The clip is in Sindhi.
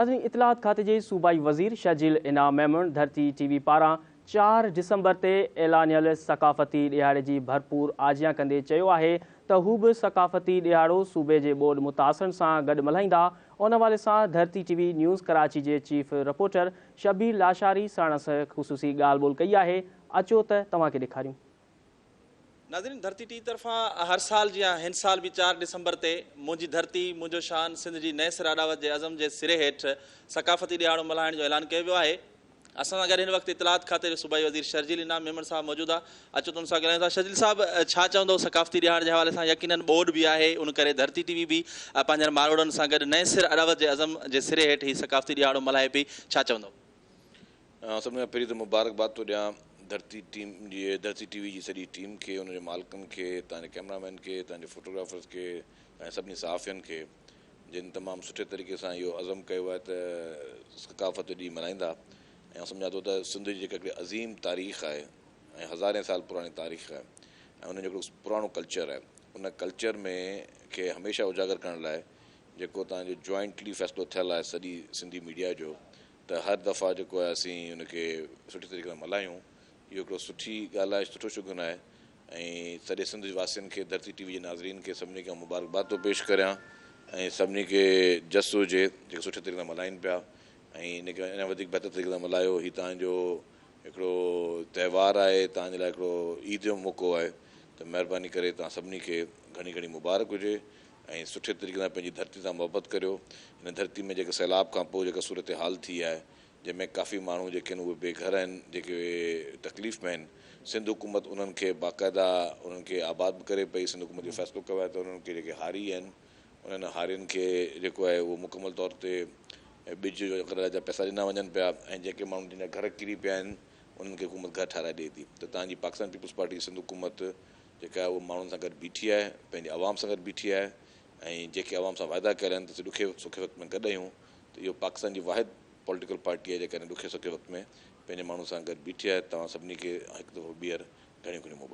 ناظرين اطلاعات کاتي جي صوبائي وزير شرجيل انعام ميمڻ ڌرتي ٽي وي پاران چار ڊسمبر تي اعلانيل ثقافتي ڏهاڙي جي ڀرپور آجيان ڪندي چيو آهي ته هو به ثقافتي ڏهاڙو صوبي جي ٻوڏ متاثرن سان گڏ ملهائيندا. ان حوالي سان ڌرتي ٽي وي نيوز ڪراچي جي چيف رپورٽر شبير لاشاري ساڻس خصوصي ڳالهه ٻولهه ڪئي آهي، اچو ته توهان کي ڏيکاريون. ناظرين ڌرتي ٽي طرفان هر سال جيان هن سال به چار ڊسمبر تي منهنجي ڌرتي منهنجو شان سنڌ جي نئين سر اڏاوت جي عزم جي سري هيٺ ثقافتي ڏهاڙو ملهائڻ جو اعلان ڪيو ويو آهي. اسان سان گڏ هن وقت اطلاعات کاتي جو صوبائي وزير شرجيل انعام ميمڻ صاحب موجود آ اچو ته ان سان ڳالهايون ٿا. شرجيل صاحب ڇا چوندو ثقافتي ڏهاڙي جي حوالي سان يقينن ٻوڏ به آهي ان ڪري ڌرتي ٽي وي به پنهنجن ماروئڙن سان گڏ نئين سر اڏاوت جي عزم جي سري هيٺ هي ثقافتي ڏهاڙو ملهائي پئي ڇا چوندو؟ سڀني کان پهرين ته مبارڪباد ٿو ڏيان ڌرتي ٽيم جي ڌرتي ٽي وي جي سڄي ٽيم کي ان جي مالڪن کي تان جي ڪئميرا مين کي تان جي فوٽوگرافرز کي ۽ سڀني صحافين کي جن تمام سٺي طريقي سان اهو عزم ڪيو آهي ته ثقافت جو ڏينهن ملهائيندا ۽ آئون سمجهان ٿو ته سنڌ جي جيڪا هڪڙي عظيم تاريخ آهي ۽ هزارين سال پراڻي تاريخ آهي ۽ ان جو هڪڙو پراڻو ڪلچر آهي ان ڪلچر ۾ کي هميشه اجاگر ڪرڻ لاء جيڪو تان جو جوائنٽلي فيصلو ٿيل آهي سڄي سنڌي ميڊيا جو ته هر دفعا جيڪو آهي اسين ان کي سٺي طريقي سان ملهايون اهو هڪڙو سٺي ڳالهه آهي سٺو شگن آهي ۽ سڄي سنڌ واسين کي ڌرتي ٽي وي جي ناظرين کي سڀني کي آئون مبارڪباد ٿو پيش ڪريان ۽ سڀني کي جس هجي جيڪي سٺي طريقي سان ملهائين پيا ۽ ان کي اڃا وڌيڪ بهتر طريقي سان ملهايو هي توهان جو هڪڙو تهوار آهي توهان جي لاء هڪڙو عيد جو موقعو آهي ته مهرباني ڪري توهان سڀني کي گهڻي گهڻي مبارڪ هجي ۽ سٺي طريقي سان پنهنجي ڌرتي سان محبت ڪريو. هن ڌرتي ۾ جيڪا سيلاب کان پوء جيڪا صورتحال ٿي آهي، جنهن ۾ ڪافي ماڻهو جيڪي آهن اهي بي گهر آهن، جيڪي تڪليف ۾ آهن، سنڌ حڪومت انهن کي باقاعده انهن کي آباد به ڪري پئي، سنڌ حڪومت اهو فيصلو ڪيو آهي ته انهن کي جيڪي هاري آهن، انهن هارين کي جيڪو آهي اهو مڪمل طور تي ٻج جا پئسا ڏنا وڃن پيا ۽ جيڪي ماڻهو جن جا گهر ڪري پيا آهن، انهن کي حڪومت گهر ٺهرائي ڏئي ٿي ته تان جي پاڪستان پيپلز پارٽي جي سنڌ حڪومت جيڪا آهي اها ماڻهن سان گڏ بيٺي آهي، پنهنجي عوام سان گڏ بيٺي آهي ۽ جيڪي عوام سان واعدا ڪيل آهن ته اسين ڏکي سکي وقت ۾ گڏ آهيون ته اهو پاڪستان جي واحد پوليٽيڪل پارٽي آهي جيڪا هن ڏکي سکي وقت ۾ پنهنجي ماڻهن سان گڏ بيٺي آهي. توهان سڀني کي هڪ دفعو ٻيهر گهڻيون گهڻيون مبارڪون.